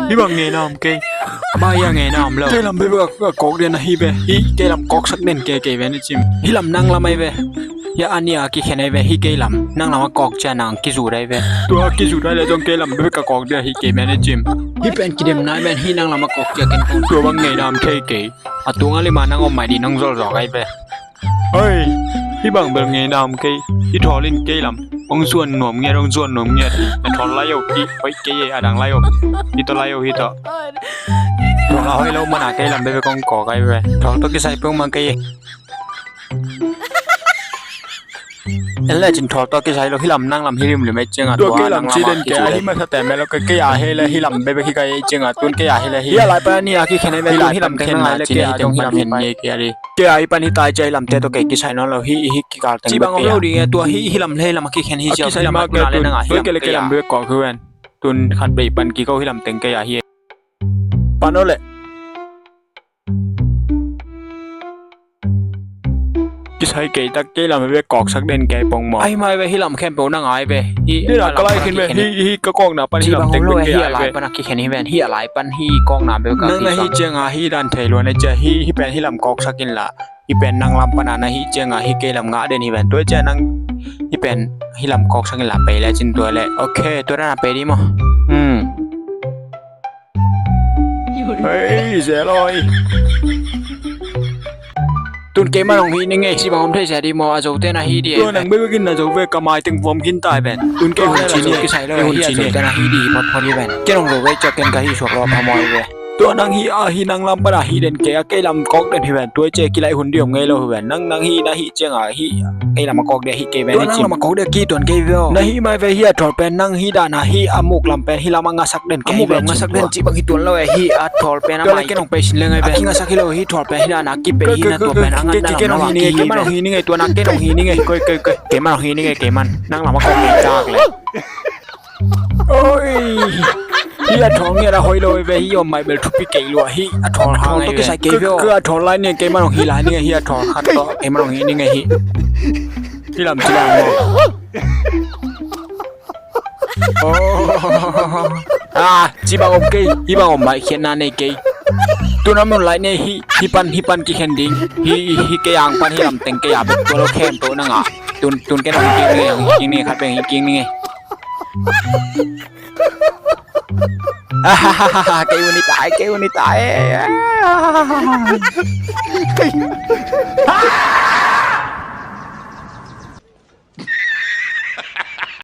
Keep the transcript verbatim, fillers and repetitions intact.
Hih bang ngeina om kei. Mah hih a ngeina om lo. Kei lam bekbek a kawk den ahi ve. Hih kei lam kawksak den kei kei ve ni cim. Hih lam nang lam ahi ve. Hih a nih a kikhen ahi ve. Hih kei lam nang lam a kawk ciang nang kizut ahi ve. Tua kizut ahi le zong kei lam bekbek a kawk den ahi kei ve ni cim. Hih pen kidem nai ven, hih nang lam a kawk ciang ken kong. Tua bang ngeina om thei kei. A tung a lim a nang om mai ding nang zolzawk ahi ve. Hei, hih bang bel ngeina om kei. Hih thawl in kei lam hong zuan nuam ngiat, hong zuan nuam ngiat. A thawl lai uh hih hoih kei e, a dang lai uh. Hih tawh lai uh, hih tawh. Thawl a hoih lo man a kei lam bekbek kong kawk ahi ve. Thawl tawh kisai peuhmah kei e. En le cin thawl tawh kisai lo, hih lam nang lam hi limlim e ciang a. Tua kei lam ci den kei a, hih masa teh melo kei a hi le hih lam bekbek hi kei e ciang a, tun kei a hi le hih. Hih a lai pan a nih a kikhen ahi ve, tun hih lam khen nai le kei a dong hih lam khen nai kei a ding. Kei a hih pan hih tai cia hih lam te tawh kei kisai nawn lo, hih hih kikal teng bek kei a. Ci bang om lo ding e, tua hih hih lam le hih lam a kikhen hi cia, hih lam a kikhen le nang a hih lam kei a. Tun khat bei pan kiko hih lam teng kei a hi. Pan o le. Kisai kei tak kei lam hi ve, kawksak den kei pongmawk. Ahi mai ve, hih lam khempeuh nang ai ve. Hih a lai khin ve, hih, hih ka kawkna pan hih lam teng bek kei ai ve. Hih a lai pan a kikhen hi ven, hih a lai pan hih kawkna bek ka kikhen. Nang na hih ciang a hih dan thei luan a cia, hih, hih pen hih lam kawksak inla. Hih pen nang lam pan a na hih ciang a hih kei lam ngah den hi ven. Tua cia nang hih pen hih lam kawksak inla pei le cin tua le. Ok, tua dan a pei dih maw. Hmm. Hei, zel oi. Tun kei man hong hih ning ei, ci bang om thei sia dih maw, a zo ten a hih dih. Tua nang bekbek in na zo ve, ka mai teng vuam khin tai ven. Tun kei hun ci ni, kisai lo, a hih a zo ten a hih dih photphot hi ven. Ken hong zo ve cia ken ka hih suak lo phamawh hi ve. Tua nang hih a hih nang lam pan a hih den kei a, kei lam kawk den hi ven. Tua cia kilaih hun dih om ngei lo hi ven. Nang, nang hih na hih ciang a hih kei lam a kawk dih a hih kei ven. Tua nang lam a kawk dih a kituan kei ve aw. Na hih mai ve hih a thawl pen nang hih dan a hih a muk lam pen hih lam a ngasak den kei ve. A muk lam ngasak den cih bang hi tuan lo e, hih a thawl pen a mai. Tua le ken hong pei sin leng ai ve. A kingasak hi lo hih thawl pen hih dan a kipei hih na tua pen a ngat na lam na lam a kihi ve. Kei man hong hih ning ei, tua na ken hong hih ning ei, koi, koi, koi. Kei man hong hih ning ei, kei man. Nang lam a kawk dih tak le. Oi. Hih a thawl ngiat a hoih lo ve, hih om mai bel thupi kei lua, hih a thawl hang tawh kisai kei ve aw. A thawl lai ning kei man hong hih lai ning hih a thawl khat tawh kei man hong hih ning hih. Hih lam ci lai maw. Ah, ci bang om kei, hih bang om mai khiatna nei kei. Tun a mun lai nei hih, hih pan, hih pan kikhen ding. Hih, hih kei ang pan hih lam teng kei a bek tua lo khempeuh nang a. Tun, tun ken hong hih ning ei, hong hih ning ei, khat bek hong hih ning ei. Kei un i tai, kei un i tai.